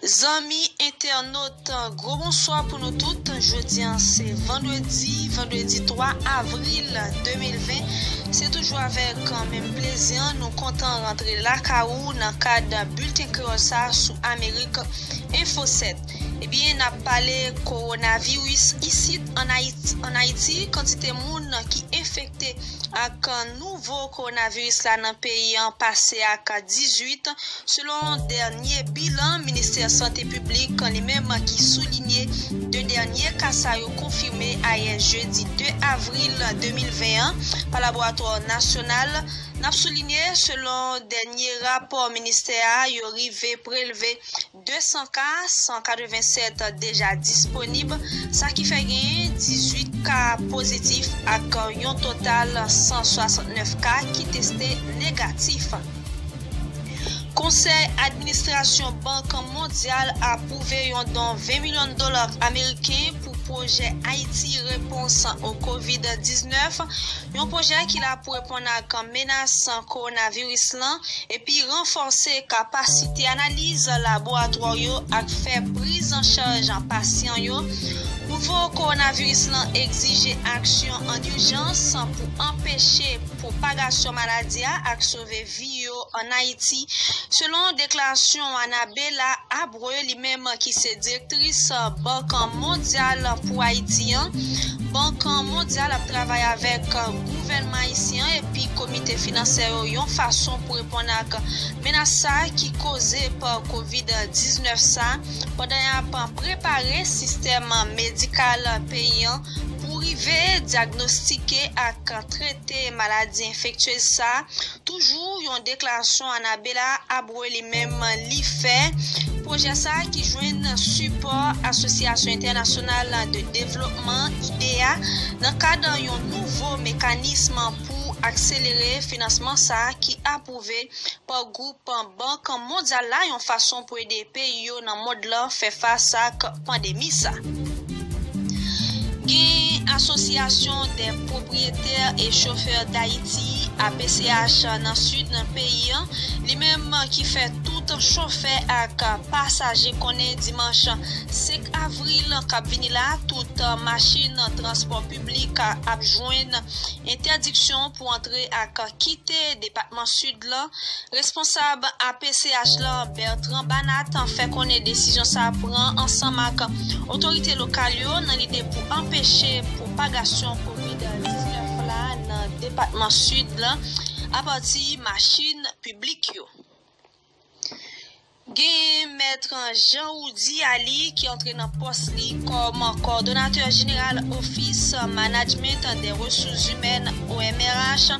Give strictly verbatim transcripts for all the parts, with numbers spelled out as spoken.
Zanmi entènot, gwo bonswa pou nou tout. Jodi a se vandredi, vandredi twa avril de mil ven. Se toujou avèk menm plezi an nou kontan rantre lakay ou nan kad bilten kreyòl sa sou Amerik Enfo sèt. Ebyen, n ap pale kowonaviris isit ann Ayiti. Ann Ayiti, kantite moun ki enfekte ak nouvo kowonaviris la nan peyi an pase ak dizuit, selon dènye bilan Ministè Sante Piblik li menm ki soulinye de dènye ka sa yo konfime ayè jedi de avril de mil ven an pa Laboratwa Nasyonal. N ap soulinye, selon dènye rapò ministè a, yo rive prelve de san ka, san katreven sèt deja disponib, sa ki fè genyen dizuit ka pozitif ak yon total san swasantnèf ka ki teste negatif. Konsèy Administrasyon Bank Mondyal apwouve yon don ven milyon dola ameriken pou pwojè Ayiti Repons o Kovid diznèf, yon pwojè ki la pou reponn ak menas kowonaviris lan epi ranfòse kapasite analiz laboratwa yo ak fè priz an chaj pasyan yo. Nouvo kowonaviris lan egzije aksyon an ijans pou anpeche pwopagasyon maladi a ak sove vi yo ann Ayiti, selon deklarasyon Anabela Abreu, li menm ki se direktris Bank Mondyal pou Ayiti an. Bank Mondyal ap travay avèk gouvènman ayisyen an epi komite finansyè yo yon fason pou reponn ak menas sa ki koze pa kovid diznèf sa, pandan y ap prepare sistèm medikal peyi an pou rive dyagnostike ak trete maladi enfektyez sa. Toujou yon deklarasyon Anabela Abreu li menm li fè. Pwojè sa ki jwenn sipò Asosyasyon Entènasyonal de Devlopman, idea, nan kad yon nouvo mekanism pou akselere finansman sa ki apwouve pa gwoup Bank Mondyal la yon fason pou ede peyi yo nan mond lan fè fas ak pandemi sa. Gen Asosyasyon dè Pwopriyetè e Chofè Dayiti, A P C H, nan sid nan peyi an, li menm ki fè tout chofè ak pasaje konnen dimanch senk avril k ap vini la, tout machin transpò piblik ap jwenn entèdiksyon pou antre ak kite depatman sid lan. Responsab A P C H lan, Bertrand Banat, fè konnen desizyon sa a pran ansanm ak otorite lokal yo nan lide pou anpeche pwopagasyon kovid diznèf la nan depatman sid lan apati machin piblik yo. Gen Mèt Jean Roudy Ali ki antre nan pòs li kòm kowòdonatè jeneral Office Management des Ressources Humaines, O M R H,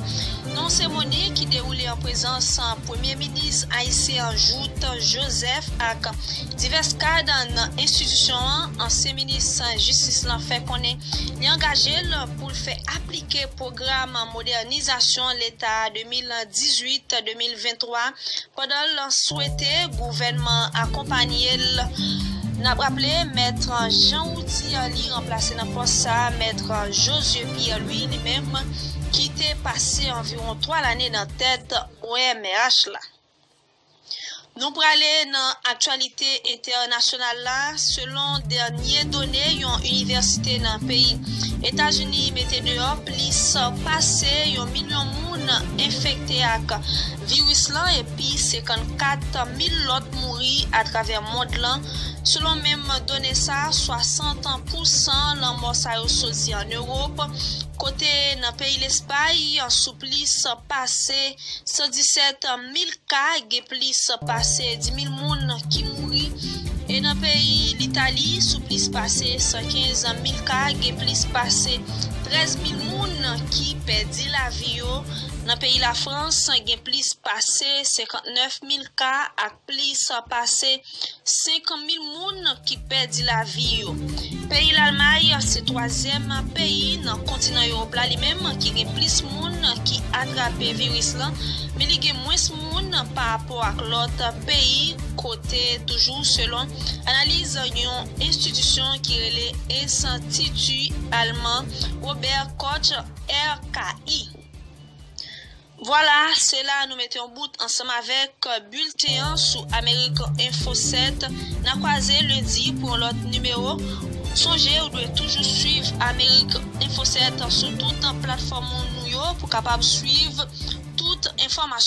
nan yon seremoni ki dewoule an prezans Premye Minis ayisyen an Jouthe Joseph ak divès kad nan enstitisyon an. Ansyen minis jistis lan fè konnen li angaje l pou l fè aplike pwogram modènizasyon Leta de mil dizuit de mil venntwa, pandan l swete gouvènman akonpanye l. N ap raple, Mèt Jean Roudy Ali ranplase nan pòs sa a Mèt Josué Pierre Louis, li menm ki te pase anviwon twa lane nan tèt O M R H la. Nou prale nan aktyalite entènasyonal la. Selon dènye done yon inivèsite nan peyi Etazini mete deyò, plis pase yon milyon moun enfekte ak viris lan epi senkannkat mil lòt mouri atravè mond lan. Selon menm done sa, swasant pou san lanmò sa yo soti ann Ewòp, kote nan peyi Lespay, sou plis pase san disèt mil ka, gen plis pase dis mil moun ki mouri. E nan peyi Litali, sou plis pase san kenz mil ka, gen plis pase trèz mil moun ki pèdi lavi yo. Nan peyi Lafrans, gen plis pase senkantnèf mil ka ak plis pase senk mil moun ki pèdi lavi yo. Peyi Lalmay se twazyèm peyi nan kontinan Ewòp la, li menm, ki gen plis moun ki atrape viris lan, men li gen mwens moun pa rapò ak lòt peyi, kote, toujou selon analiz yon enstitisyon ki rele Enstiti Alman Robert Koch, R K I. Vwala, se la nou mete yon bout ansanm avèk bilten an sou Amerik Enfo sèt. N a kwaze lendi pou yon lòt nimewo. Sonje, ou dwe toujou swiv Amerik Enfo sèt sou tout platfòm nou yo pou kapab swiv tout enfòmasyon.